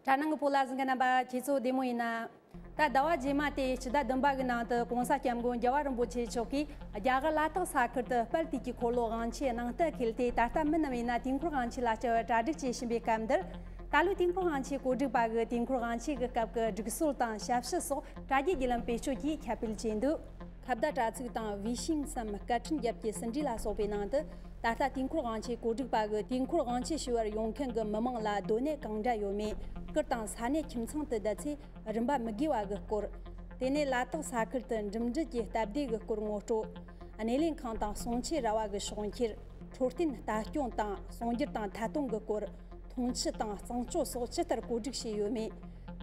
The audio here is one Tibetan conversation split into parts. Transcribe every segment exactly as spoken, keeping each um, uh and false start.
དྲ་ནང་གི་བོད་ལ་གཟིགས་མཁན་རྣམ་པ་ཁྱེད་ཚོ་བདེ་མོ་ཡིན་ན། ད་ཟླ་བ་རྗེས་མ་དེ་སྤྱི་ཟླ་བདུན་པ་གི་ནང་དུ་༸གོང་ས་༸སྐྱབས་མགོན་རྒྱལ་བ་རིན་པོ་ཆེ་མཆོག་གིས་རྒྱ་གར་ལ་དྭགས་ས་ཁུལ་དུ་དཔལ་དུས་ཀྱི་འཁོར་ལོ་དབང་ཆེན་ནང་བསྟན་འཁེལ་ཏེ། ད་ལྟ་མི་རྣམས་ཡིན་ན་དུས་འཁོར་དབང་ཆེན་ལ་བཅར་བར་གྲ་སྒྲིག་བྱེད་བཞིན་པའི་སྐབས་འདིར། ད་ལོའི་དུས་འཁོར་དབང་ཆེན་གོ་སྒྲིག་པ་གིས་དུས་འཁོར་དབང་ཆེན་གྱི་སྐབས་ཀྱི་སྒྲིག་སྲོལ་དང་ཞབས་ཕྱི་སོགས་དྲ་རྒྱའི་བརྒྱུད་ལམ་བེད་སྤྱོད་ཀྱིས་ཁྱབ་སྤེལ་བྱས་འདུག་ཁ་བརྡ་དྲ་ཚིགས་དང་བི་ཤིང་སམ་སྐད་འཕྲིན་རྒྱབ་ཀྱི་ཟིན་བྲིས་ལ་སོགས་པའི་ནང་དུ། ད་ལྟ་དུས་འཁོར་དབང་ཆེན་གོ་སྒྲིག་པ་གིས་དུས་འཁོར་དབང་ཆེན་ཞུ་བར་ཡོང་མཁན་གྱི་མི་མང་ལ་སྡོད་གནས་གང་འདྲ་ཡོད་མེད། སྐུལ་དང་ས་གནས་ཁྱིམ་ཚང་དུ་བསྡད་ཚེ་རིན་པ་མི་དགོས་པ་གི་སྐོར། དེ་ནས་ལ་དྭགས་ས་ཁུལ་དུ་འགྲིམ་འགྲུལ་གྱི་སྟབས་བདེ་གི་སྐོར་ངོ་སྤྲོད། སྣེ་ལེན་ཁང་དང་གསུང་ཆོས་ར་བ་གི་ཕྱོགས་འཁྱེར། འཕྲོད་བསྟེན་ལྟ་སྐྱོང་དང་གསུང་སྒྱུར་དང་ཐད་གཏོང་གི་སྐོར། འཐུང་ཆུ་དང་གཙང་སྤྱོད་སོགས་ཇི་ལྟར་གོ་སྒྲིག་བྱས་ཡོད་མེད།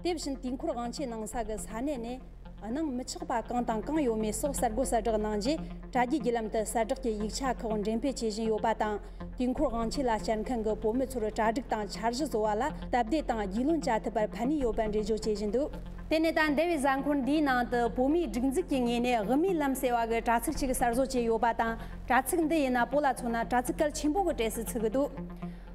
དེ་བཞིན་དུས་འཁོར་དབང་ཆེན་གནང་ས་གི་ས་གནས་ནས་གནང་མི་ཆོག་པ་གང་དང་གང་ཡོད་མེད་སོགས་གསར་འགོད་གསལ་བསྒྲགས་གནང་རྗེས། དྲ་རྒྱའི་བརྒྱུད་ལམ་དུ་གསལ་བསྒྲགས་ཀྱི་ཡིག་ཆ་ཁག་འགྲེམས་སྤེལ་བྱེད་བཞིན་ཡོད་པ་དང་། དུས་འཁོར་དབང་ཆེན་ལ་བཅར་མཁན་གྱི་བོད་མི་ཚོར་གྲ་སྒྲིག་དང་འཆར་གཞི་བཟོ་བ་ལ་སྟབས་བདེ་དང་རྒྱུས་ལོན་བྱ་ཐུབ་པར་ཕན་ནུས་ཡོད་པར་འགྲེལ་བརྗོད་བྱེད་བཞིན་འདུག་དེ་ནས་ད་འདས་པའི་གཟའ་འཁོར་འདིའི་ནང་དུ་བོད་མིའི་སྒྲིག་འཛུགས་ཀྱི་ངོས་ནས་དབུ་མའི་ལམ་ཟེར་བ་གི་དྲ་ཚིགས་ཤིག་གསར་བཟོ་བྱས་ཡོད་པ་དང་། དྲ་ཚིགས་འདི་ཡིན་ན་བོད་ལ་མཚོན་ན་དྲ་ཚིགས་གལ་ཆེན་པོ་གི་གྲས་སུ་ཚུད་ཀྱི་འདུག་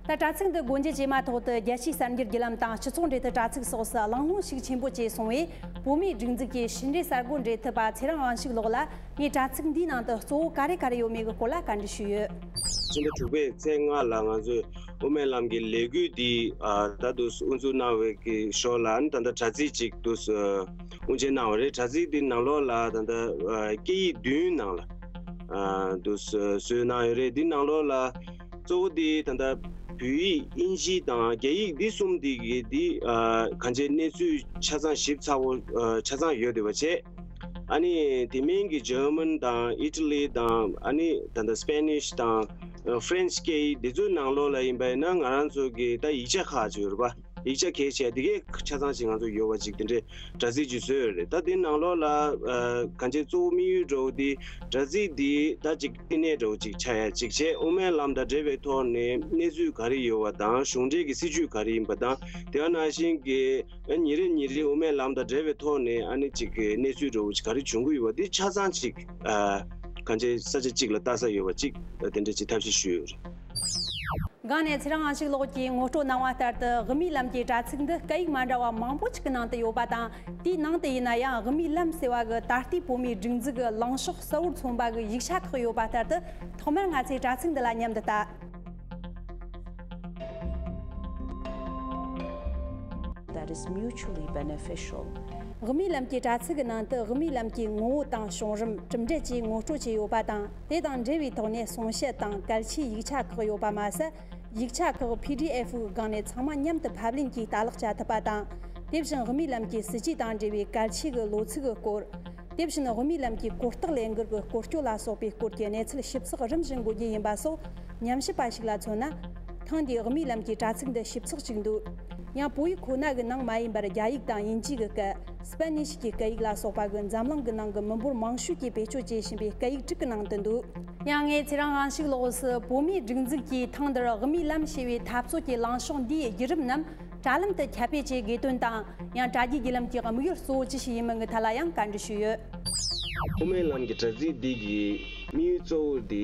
ད་དྲ་ཚིགས་འདི་སྒོ་འབྱེད་བྱས་མ་ཐག་ཏུ་རྒྱལ་སྤྱིའི་གསར་འགྱུར་བརྒྱུད་ལམ་དང་སྤྱི་ཚོགས་འབྲེལ་མཐུད་དྲ་ཚིགས་སོགས་སུ་གླེང་སློང་ཤུགས་ཆེན་པོ་བྱས་སོང་བས། བོད་མིའི་སྒྲིག་འཛུགས་ཀྱི་ཕྱི་འབྲེལ་གསར་འགོད་འབྲེལ་མཐུད་པ་ཚེ་རིང་དབང་ཕྱུག་ལགས་ལ་ངས་དྲ་ཚིགས་འདིའི་ནང་དུ་གཙོ་བོ་ག་རེ་ག་རེ་ཡོད་མེད་ཀྱི་སྐོར་ལ་བཀའ་འདྲི་ཞུས་ཡོད། ཕྱི་ཟླ་དྲུག་པའི་ཚེས་ལྔ་ལ་ང་ཚོས་དབུ་མའི་ལམ་གྱི་ལས་འགུལ་འདི་ཨ་ད་དུང་དབུ་འཛུགས་གནང་བའི་གི་ཞོར་ལ་ཨ་ནི་ད་ལྟ་དྲ་ཚིགས་ཅིག་དུ་དབུ་འབྱེད་གནང་བ་རེད། དྲ་ཚིགས་འདི་ནང་ལོགས་ལ་ད་ལྟ་ཨ་སྐད་ཡིག་བདུན་ནང་ལ་ཨ་དུ་བཟོས་གནང་ཡོད་རེད། འདི་ནང་ལོགས་ལ་གཙོ་བོ་དེ་ད་ལྟ་བོད་ཡིག་དབྱིན་ཇི་དང་རྒྱ་ཡིག་འདི་གསུམ་དེ་གི་འདི་ཨ་གང་ཅི་གནས་ཚུལ་ཆ་ཚང་ཞིབ་ཚགས་པོ་ཨ་ཆ་ཚང་ཡོད་བསྡད་པ་བྱས། ཨ་ནི་དེ་མིན་གྱི་ཇར་མན་དང་ཨི་ཊ་ལི་དང་ཨ་ནི་ད་ལྟ་སི་པེ་ནིཤ་དང་ཨ་ཧྥ་རན་སི་སྐད་ཡིག་འདི་ཚོའི་ནང་ལོགས་ལ་ཡིན་པ་ཡིན་ན་ང་རང་ཚོ་གི་ད་ཡིག་ཆ་ཁག་ཅིག་ཡོད་རེད་པ། ཡིག་ཆ་གལ་ཆེ་འདི་གའི་ཆ་ཚང་ཞིག་ང་ཚོ་ཡོད་པ་ཅིག་དེ་འདྲའི་དྲ་ཚིགས་ཅིག་བཟོས་ཡོད་རེད། ད་དེ་ནང་ལོགས་ལ་ཨ་གང་ཅི་གཙོ་བོ་དམིགས་ཡུལ་འདྲ་བོ་དེ་དྲ་ཚིགས་འདི་ད་ཅིག་བསྟི་གནས་འདྲ་བོ་ཅིག་ཆགས་ཡ་ཅིག་བྱས། དབུ་མའི་ལམ་དང་འབྲེལ་བའི་ཐོག་ནས་གནས་ཚུལ་ག་རེ་ཡོད་པ་དང་གཞུང་འབྲེལ་གྱི་སྲིད་བྱུས་ག་རེ་ཡིན་པ་དང་དེ་ག་ནང་བཞིན་གྱི་ཉིན་རེ་ཉིན་རེ་དབུ་མའི་ལམ་དང་འབྲེལ་བའི་ཐོག་ནས་ཨ་ནི་ཅིག་གི་གནས་ཚུལ་འདྲ་བོ་ཅིག་ག་རེ་བྱུང་གི་ཡོད་པ་འདི་ཆ་ཚང་ཅིག་ཨ་གང་ཅི་ས་ཆ་གཅིག་ལ་ལྟ་ས་ཡོད་པ་ཅིག་དེ་འདྲ་ཅིག་ཐབས་ཤེས་ཞུས་ཡོད་རེད། སྒང་ནས་ཚེ་རིང་དབང་ཕྱུག་ལགས་ཀྱིས་ངོ་སྤྲོད་གནང་བ་ལྟར་དུ། དབུ་མའི་ལམ་གྱི་དྲ་ཚིགས་འདི་སྐད་ཡིག་མ་འདྲ་བ་མང་པོ་ཅིག་གི་ནང་དུ་ཡོད་པ་དང་། དེའི་ནང་དུ་ཡིན་ན་ཡང་དབུ་མའི་ལམ་ཟེར་བ་གི་ད་ལྟའི་བོད་མིའི་སྒྲིག་འཛུགས་ཀྱི་ལངས་ཕྱོགས་གསལ་བོར་མཚོན་པ་གི་ཡིག་ཆ་ཁག་ཡོད་པ་ལྟར་དུ། ཐོག་མར་ང་ཚོས་དྲ་ཚིགས་འདི་ལ་མཉམ་དུ་ལྟ། That is mutually beneficial. དབུ་མའི་ལམ་གྱི་དྲ་ཚིགས་ཀྱི་ནང་དུ་དབུ་མའི་ལམ་གྱི་ངོ་བོ་དང་བྱུང་རིམ། གྲུབ་འབྲས་བཅས་ངོ་སྤྲོད་བྱས་ཡོད་པ་དང་། དེ་དང་འབྲེལ་བའི་ཐོག་ནས་གསུང་བཤད་དང་གལ་ཆེའི་ཡིག་ཆ་ཁག་ཡོད་པ་མ་ཟད། ཡིག་ཆ་ཁག་པི་ཌི་ཨེཕ་སྒང་ནས་ཚང་མ་མཉམ་དུ་ཕབ་ལེན་གྱིས་ལྟ་ཀློག་བྱ་ཐུབ་པ་དང་། དེ་བཞིན་དབུ་མའི་ལམ་གྱི་སྲིད་བྱུས་དང་འབྲེལ་བའི་གལ་ཆེ་གི་ལོ་ཚིགས་ཀྱི་སྐོར། དེ་བཞིན་དབུ་མའི་ལམ་གྱི་གོ་རྟོགས་ལས་འགུལ་གྱི་སྐོར་སྐྱོད་ལ་སོགས་པའི་སྐོར་གྱི་གནས་ཚུལ་ཞིབ་ཚགས་རིམ་བཞིན་འགོད་རྒྱུ་ཡིན་པ་སོགས་ཉམས་ཞིབ་པ་ཞིག་ལ་མཚོན་ན། ཐེངས་འདིའི་དབུ་མའི་ལམ་གྱི་དྲ་ཚིགས་འདི་ཞིབ་ཚགས་ཅིག་འདུག་ཡང་བོད་ཡིག་ཁོ་ན་གི་ནང་མ་ཡིན་པར་རྒྱ་ཡིག་དང་དབྱིན་ཇི་གི་སྐད། སི་པེ་ནིཤ་གི་སྐད་ཡིག་ལ་སོགས་པ་གི་འཛམ་གླིང་གི་ནང་གི་མི་འབོར་མང་ཤོས་ཀྱིས་བེད་སྤྱོད་བྱེད་བཞིན་པའི་སྐད་ཡིག་དྲུག་གི་ནང་དུ་འདུག་ཡང་ངས་ཚེ་རིང་དབང་ཕྱུག་ལགས་སུ་བོད་མིའི་སྒྲིག་འཛུགས་ཀྱིས་ཐེངས་འདིར་དབུ་མའི་ལམ་ཞེས་པའི་འཐབ་རྩོད་ཀྱི་ལངས་ཕྱོགས་འདིའི་བརྒྱུད་རིམ་རྣམས་དྲ་ལམ་དུ་ཁྱབ་སྤེལ་བྱེད་དགོས་དོན་དང་། ཡང་དྲ་རྒྱའི་བརྒྱུད་ལམ་གྱི་དམིགས་ཡུལ་གཙོ་བོ་ཅི་ཞིག་ཡིན་མིན་གྱི་ཐད་ལ་ཡང་བཀའ་འདྲི་ཞུས་ཡོད། དབུ་མའི་ལམ་གྱི་དྲ་ཚིགས་འདི་གི་དམིགས་ཡུལ་གཙོ་བོ་འདི་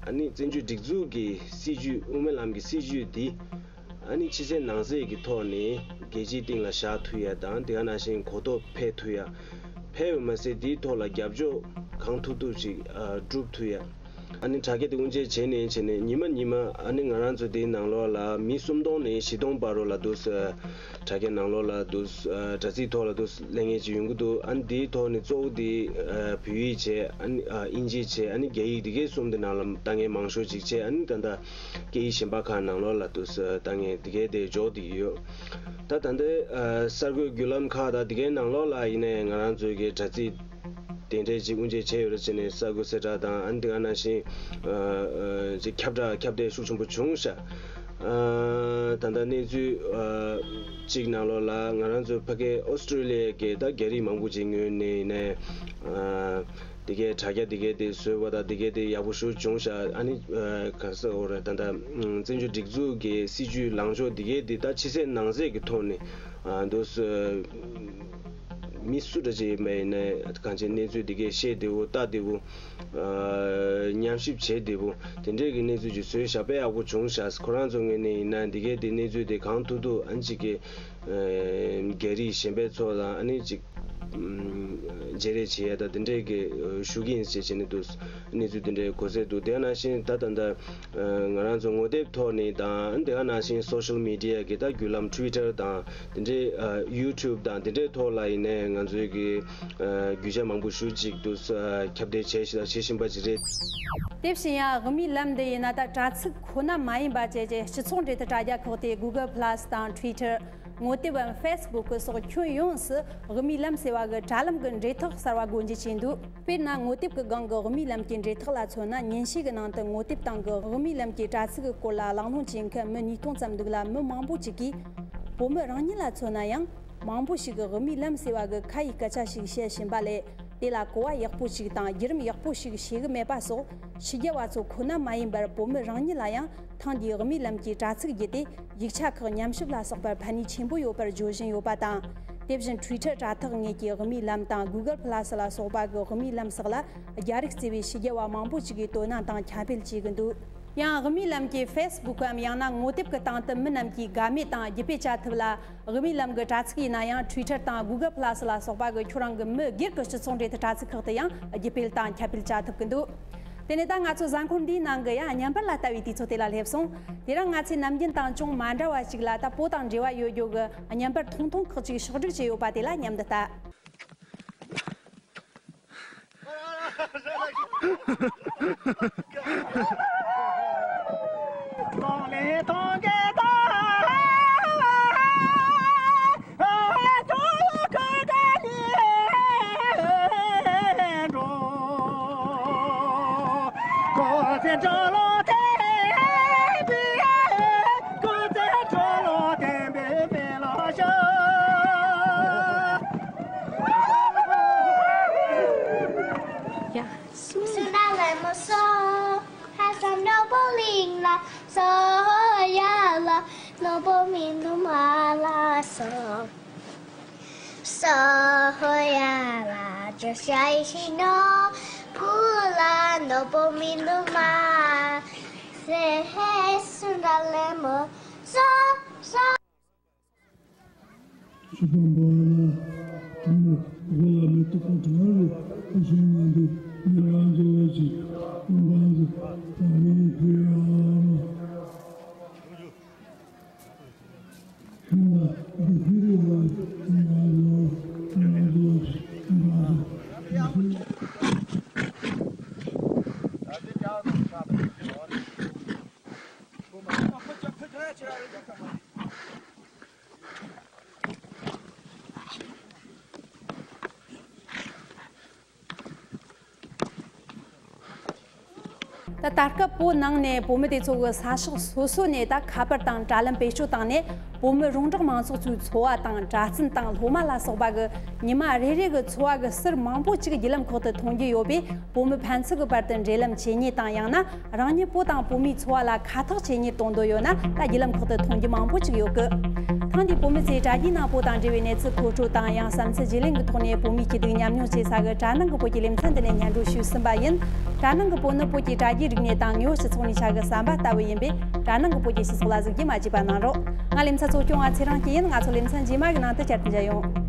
ཨ་ནི་བཙན་བྱོལ་སྒྲིག་འཛུགས་ཀྱི་སྲིད་བྱུས། དབུ་མའི་ལམ་གྱི་སྲིད་བྱུས་འདི་ཨ་ནི་ཕྱི་གསལ་ནང་གསལ་གྱི་ཐོག་ནས་རྒྱལ་སྤྱིའི་སྟེང་ལ་བཞག་ཐུབ་ཡ་དང་། དེ་ག་ནང་བཞིན་གོ་རྟོགས་འཕེལ་ཐུབ་ཡ། འཕེལ་བ་མ་ཟད་དེའི་ཐོག་ལ་རྒྱབ་སྐྱོར་གང་ཐུབ་ཐུབ་ཅིག་ཨ་སྒྲུབ་ཐུབ་ཡ། ཨ་ནི་དྲ་རྒྱ་དེ་དབུ་འབྱེད་བྱས་ནས་བྱས་ནས་ཉི་མ་ཉི་མ་ཨ་ནི་ང་རང་ཚོ་དེའི་ནང་ལོགས་ལ་མི་སུམ་སྟོང་ནས་བཞི་སྟོང་བར་རུ་ལ་འདུག་སེ་དྲ་རྒྱ་ནང་ལོགས་ལ་འདུག་སེ་དྲ་ཚིགས་ཐོག་ལ་འདུག་སེ་གླེང་མཁན་ཅིག་ཡོང་གི་འདུག་ཨ་ནི་དེའི་ཐོག་ནས་གཙོ་བོ་དེ་བོད་ཡིག་བྱས། ཨ་ནི་དབྱིན་ཇི་བྱས། ཨ་ནི་རྒྱ་ཡིག་དེ་གའི་གསུམ་དེ་ནང་ལ་ལྟ་མཁན་མང་ཤོས་ཅིག་བྱས། ཨ་ནི་ད་ལྟ་སྐད་ཡིག་གཞན་པ་ཁག་ནང་ལོགས་ལ་འདུག་སེ་ལྟ་མཁན་དེ་གའི་དེ་འཇོག་བསྡད་ཀྱི་ཡོད། ད་ད་ལྟའི་གསར་འགོད་བརྒྱུད་ལམ་ཁག་དང་དེ་གའི་ནང་ལོགས་ལ་ཡིན་ནའི་ང་རང་ཚོའི་གི་དྲ་ཚིགས་དེ་འདྲས་ཅིག་དབུ་འབྱེད་བྱས་ཡོད་རེད་ཟེར་ནས་གསར་འགོད་གསལ་བསྒྲགས་དང་། ཨ་ནི་དེ་ག་ནང་བཞིན་ཅིག་ཁྱབ་བསྒྲགས་ཁྱབ་གདལ་ཤུགས་ཆེན་པོ་བྱུང་ཤག་ད་ལྟ་གནས་ཚུལ་ཅིག་ནང་ལོགས་ལ་ང་རང་ཚོ་ཕ་གི་ཨོ་སི་ཀྲི་ལི་ཡའི་གི་ད་རྒྱ་རིགས་མང་པོ་ཅིག་ངོས་ནས་ཡིན་ནའི་དེ་གའི་དྲ་རྒྱ་དེ་གའི་དེ་བཟོས་པ་དང་དེ་གའི་དེ་ཡག་པོ་ཞེ་པོ་བྱུང་ཤག་ཨ་ནི་ག་ས་འོ་རེད། ད་ལྟ་བཙན་བྱོལ་སྒྲིག་འཛུགས་ཀྱི་སྲིད་བྱུས་ལངས་ཕྱོགས་དེ་གའི་དེ་ད་ཕྱི་གསལ་ནང་གསལ་གྱི་ཐོག་ནས་འདུག་སེ་ མི་སུ་འདྲ་ཅིག་ཡིན་པ་ཡིན་ན་གང་ཅི་གནས་ཚུལ་འདི་གས་ཤེས་བདེ་བོ་ལྟ་བདེ་བོ། ཨ་ཉམས་ཞིབ་བྱེད་བདེ་བོ་དེ་འདྲས་ཀྱི་གནས་ཚུལ་ཅིག་བཟོས་བཞག་པས་ཡག་པོ་བྱུང་ཤག་ཁོ་རང་ཚོ་ངོས་ནས་ཡིན་ན་འདི་གས་དེ་གནས་ཚུལ་དེ་གང་ཐུབ་ཐུབ་ཨ་ནི་ཅིག་གི་ཨ་རྒྱ་རིགས་གཞན་པའི་ཚོ་ལ་ཨ་ནི་ཅིག་ཨམ་བརྗེ་རེས་བྱེད་ཡ་ད་དེ་འདྲས་ཀྱི་ཨ་ཞུ་གི་ཡིན་ཞེས་བྱས་ནས་འདུག་གནས་ཚུལ་དེ་འདྲས་གོ་སྲོལ་འདུག་དེ་ནང་བཞིན་ད་ད་ལྟ་ཨ་ང་རང་ཚོ་ངོ་དེབ་ཐོག་ནས་དང་དེ་ག་ནང་བཞིན་སོ་ཤལ་མི་ཌི་ཡ་གི་ད་བརྒྱུད་ལམ་ཊུའི་ཊར་དང་དེ་འདྲས་ཨ་ཡུ་ཊུབ་དང་དེ་འདྲས་ཐོག་ལ་ཡིན་ནའི་ང་ཚོའི་གི་ཨ་རྒྱུ་ཆ་མང་པོ་ཞེ་ཅིག་འདུག་ཨ་ཁྱབ་གདལ་བྱས་བྱེད་བཞིན་པ་ཅིག་རེད། དེ་བཞིན་ཡང་དབུ་མའི་ལམ་འདི་ཡིན་ན་ད་དྲ་ཚིགས་ཁོ་ན་མ་ཡིན་པ་བཅས་ཀྱི་སྤྱི་ཚོགས་འབྲེལ་མཐུད་དྲ་རྒྱ་ཁག་སྟེ་གུ་གལ་པ་ལ་སི་དང་ཊུའི་ཊར། ངོ་དེབ་བམ་ཕེ་སི་བུག་སོགས་ཁྱོན་ཡོངས་སུ་དབུ་མའི་ལམ་ཟེར་བ་གི་དྲ་ལམ་གྱི་འབྲེལ་ཐག་གསར་བ་སྒོ་འབྱེད་བྱས་འདུག་དཔེར་ན་ངོ་དེབ་ཀྱི་སྒང་གི་དབུ་མའི་ལམ་གྱི་འབྲེལ་ཐག་ལ་མཚོན་ན། ཉིན་ཤས་ཀྱི་ནང་དུ་ངོ་དེབ་སྟེང་གི་དབུ་མའི་ལམ་གྱི་དྲ་ཚིགས་ཀྱི་སྐོར་ལ་གླེང་སློང་བྱེད་མཁན་མི་ཉིས་སྟོང་ཙམ་འདུག་ལ། མི་མང་པོ་ཅིག་གིས་བོད་མི་རང་ཉིད་ལ་མཚོན་ན་ཡང་མང་པོ་ཞིག་གིས་དབུ་མའི་ལམ་ཟེར་བ་གི་ཁ་ཡི་སྐད་ཆ་ཞིག་བཤད་བཞིན་པ་ལས། དེ་ལ་གོ་བ་ཡག་པོ་ཞིག་དང་བརྒྱུད་རིམ་ཡག་པོ་ཞིག་ཤེས་ཀྱི་མེད་པ་སོགས་ཕྱི་རྒྱལ་བ་ཚོ་ཁོ་ན་མ་ཡིན་པར་བོད་མི་རང་ཉིད་ལ་ཡང་ཐེངས་འདིའི་དབུ་མའི་ལམ་གྱི་དྲ་ཚིགས་བརྒྱུད་དེ་ཡིག་ཆ་ཁག་ཉམས་ཞིབ་ལ་སོགས་པར་ཕན་ནུས་ཆེན་པོ་ཡོད་པར་བརྗོད་བཞིན་ཡོད་པ་དང་། དེ་བཞིན་ཊུའི་ཊར་དྲ་ཐག་ངོས་ཀྱི་དབུ་མའི་ལམ་དང་གུ་གལ་པ་ལ་སི་ལ་སོགས་པ་གི་དབུ་མའི་ལམ་སོགས་ལ་རྒྱ་རིགས་གཙོས་པའི་ཕྱི་རྒྱལ་བ་མང་པོ་ཅིག་གིས་དོ་སྣང་དང་ཁྱབ་སྤེལ་བྱེད་ཀྱི་འདུག་ཡང་དབུ་མའི་ལམ་གྱི་ཕེ་སི་བུག་གམ་ཡང་ན་ངོ་དེབ་ཀྱི་སྟེང་དུ་མི་རྣམས་ཀྱིས་དགའ་མོས་དང་རྒྱུད་སྤེལ་བྱ་ཐུབ་ལ། དབུ་མའི་ལམ་གྱི་དྲ་ཚིགས་ཡིན་ན་ཡང་ཊུའི་ཊར་དང་གུ་གལ་པ་ལ་སི་ལ་སོགས་པ་གི་ཁྱོད་རང་གི་མི་སྒེར་གྱི་སྤྱི་ཚོགས་འབྲེལ་མཐུད་དྲ་ཚིགས་ཁག་ཏུ་ཡང་རྒྱུད་སྤེལ་དང་ཁྱབ་སྤེལ་བྱ་ཐུབ་ཀྱི་འདུག་དེ་ནས་ད་ང་ཚོ་གཟའ་འཁོར་འདིའི་ནང་གི་ཡང་བརྙན་པར་ལ་ལྟ་བའི་དུས་ཚོད་དེ་ལ་སླེབས་སོང་། དེ་རིང་ང་ཚོས་ནམ་རྒྱུན་དང་ཅུང་མ་འདྲ་བ་ཞིག་ལ་ད་བོད་དང་འབྲེལ་བ་ཡོད་རྒྱུ་གི་བརྙན་པར་ཐུང་ཐུང་ཁག་ཅིག་ཕྱོགས་སྒྲིག་བྱས་ཡོད་པ་དེ་ལ་མཉམ་དུ་ལྟ། ཡ། སུ་འདྲ་ལེ་མོ་སོང་། ཧ་སམ་ནོར་བུ་གླིང་ལ་སོང་། ཡ་ལ་ནོར་བུ་མི་འདུག་མ་ལ་སོང་། སོང་ཡ་ལ་ཇོ་ཤ་ཡི་ཤི་ནོ། ཀུ་ལ་ནོར་བུ་མི་འདུག་མ་ཟེར། ཧེ་སུ་འདྲ་ལེ་མོ་སོང་སོང་། སུ་ཕམ་པ་ལ་ཐུག་མོ་གོ་ལ་མེ་ཏོག་ག་དྲ་རེ་ཨ་ཤོང་ང་འདི་མི་རང་ཚོ་ལ་ཅིག་ཨོང་པང་ཟི་ད་མི་ཕི་ར་མ་ཁྱོད་ལ་འདི་ཕི་རི་ལ་ང་ལོ་ང་ལོ་ང་ལོ། ད་ད་སྐབས་བོད་ནང་ནས་བོད་མི་དེ་ཚོ་གི་ས་ཕྱོགས་སོ་སོ་ནས་ད་ཁ་པར་དང་དྲ་ལམ་བེད་སྤྱོད་བཏང་ནས་བོད་མི་རོང་འབྲོག་མང་ཚོགས་ཚོའི་འཚོ་བ་དང་གྲྭ་བཙུན་དང་སློབ་མ་ལ་སོགས་པ་གི་ཉི་མ་རེ་རེ་གི་འཚོ་བ་གི་ཟུར་མང་པོ་ཅིག་བརྒྱུད་ལམ་ཁག་ཏུ་མཐོང་རྒྱུ་ཡོད་པས། བོད་མི་ཕན་ཚུན་གྱི་བར་དུ་འབྲེལ་ལམ་བྱེད་ཉེས་དང་ཡང་ན་རང་ཉིད་བོད་དང་བོད་མིའི་འཚོ་བ་ལ་ཁ་ཐག་བྱེད་ཉེས་གཏོང་འདོད་ཡོད་ན་ད་བརྒྱུད་ལམ་ཁག་ཏུ་མཐོང་རྒྱུ་མང་པོ་ཅིག་ཡོད་གི། ཐེངས་འདིའི་བོད་མི་ཚོས་དྲ་རྒྱའི་ནང་བོད་དང་འབྲེལ་བའི་གནས་ཚུལ་མཁོ་སྤྲོད་དང་ཡང་བསམ་ཚུལ་བརྗེ་ལེན་གྱི་ཐོག་ནས་བོད་མིའི་སྐྱིད་སྡུག་མཉམ་མྱོང་བྱེད་ས་གི་དྲ་ནང་གི་བོད་ཀྱི་ལེ་ཚན་འདི་ནས་སྙན་སྒྲོན་ཞུས་ཟིན་པ་ཡིན། དྲ་ནང་གི་བོད་ནི་བོད་ཀྱི་དྲ་རྒྱའི་རིག་གནས་དང་དངོས་ཡོད་སྤྱི་ཚོགས་ནས་ཆ་གི་ཟམ་པ་ལྟ་བུ་ཡིན་པས་དྲ་ནང་གི་བོད་ཀྱི་སྤྱི་ཚོགས་ལ་གཟིགས་རྒྱུ་མ་བརྗེད་པ་གནང་རོགས། ང་ལེ་ཚན་གཙོ་སྐྱོང་བ་ཚེ་རིང་སྐྱིད་ཡིན། ང་ཚོ་ལེ་ཚན་རྗེས་མ་གི་ནང་དུ་བསྐྱར་དུ་མཇལ་ཡོང་།